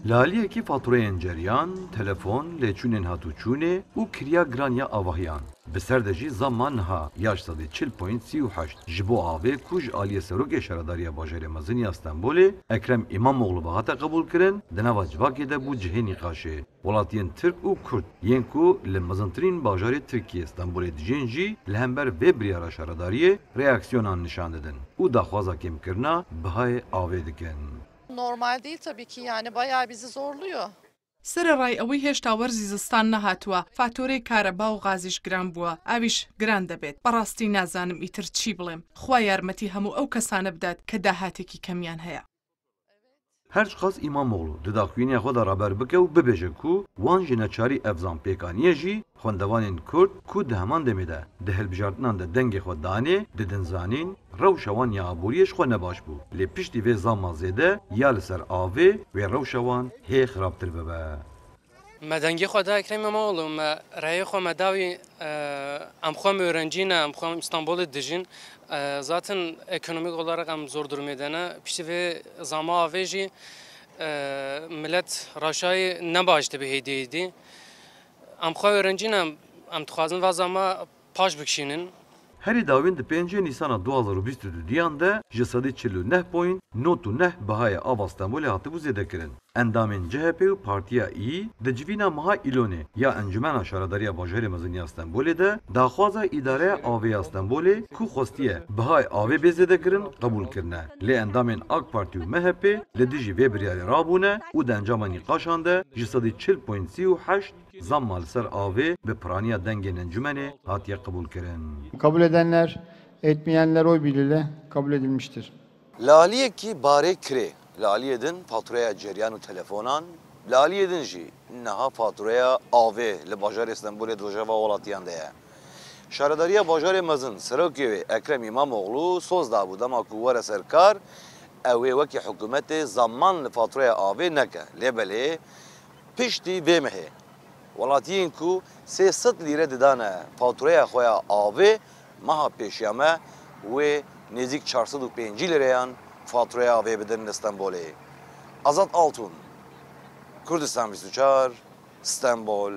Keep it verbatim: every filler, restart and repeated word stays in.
Li aliyekî fatureyên ceryan, telefon, lêçûnên hatûçûnê û kiriya giran ya avahiyan. Bi ser de jî zama niha ya ji sedî çil point sî û heşt ji bo avê ku ji aliyê Serokê Şaredariya Bajarê Mezin ya Stenbolê Ekrem Îmamoğlu ve hate qebûlkirin, di nava civakê de bû cihê nîqaşê. Welatiyên Tirk û Kurd yên ku li mezintirîn bajarê Tirkiyê Stenbolê dijîn jî li hember vê biryara şaredariyê reaksiyonan nîşan didin û daxwaza kêmkirina bihayê avê dikin. Normal değil tabii ki, yani bayağı bizi zorluyor. سەرەڕای ئەوەی هێشتا وەرزی زستان نەهاتووە، فاتۆرەی کارەبا و غازیش گران بووە، ئاویش گران دەبێت. بەڕاستی نازانم ئیتر چی بڵێم. خوا یارمەتی هەموو ئەو کەسانە بدات کە داهاتێکی کەمیان هەیە. Her çiqas Îmamoğlu di daxuyaniya xwe de raber bike û bibêje ku wan ji neçarî ev zam pêk aniye jî, xwendevanên Kurd ku di heman demê de di hilbijartinan de dengê xwe danê, didin zanîn, rewşa wan ya aboriyê ji xwe ne baş bû. Lê piştî vê zama zêde ya li ser avê, wê rewşa wan hê xirabtir bibe. Me dengê xwe da Ekrem Îmamoğlu, me reyê xwe me dawî, e, em xwe em öğrenci ne, em xwe em Îstanbulê dijîn. E, zaten ekonomik olarak em zor durumê de ne. Piştî vê zama avê jî, e, millet rewşayê ne baş dibe hêdî hêdî. Em xwe öğrenci ne, em dixwazin va zama paş bikişînin. Herî dawîn di pêncê Nîsana du hazar û bîst û duyan de ji sedî çil û neh point nod û neh bihayê ava Stenbolê hatibû zêdekirin. Endamên C H P û Partiya Î di civîna meha Îlonê ya Encumena Şaredariya Bajarê Mezin ya Stenbolê de daxwaza Îdareya Avê ya Stenbolê ku xwestiye bihayê avê bê zêdekirin, qebûl kirine. Lê endamên AK Partî û M H P li dijî vê biryarê rabûne û di encama nîqaşan de ji sedî çil point sî û heşt zamma li ser avê bi piraniya dengên encûmenê hatiye qebûlkirin. Kabul edenler, etmeyenler oy birliğiyle kabul edilmiştir. Li aliyekî barê kirê, li aliyê din fatureya ceryan û telefonan, li aliyê din jî niha fatureya avê li bajarê Stenbolê di rojeva welatiyan de ye. Şaredariya Bajarê Mezin, serokê wê Ekrem Îmamoğlu soz dabû dema ku were ser kar, ew ê wekî hikûmetê zaman li fatureya avê neke. Lê belê, piştî vê mehê, welatiyên ku sê sed lîre didane fatureya xwe ya avê, meha pêşiya me wê nêzîk çar sed û pêncî lîreyan fatureya avê bidin li Stenbolê. Azad Altun, Kurdistan bîst û çar, Stenbol,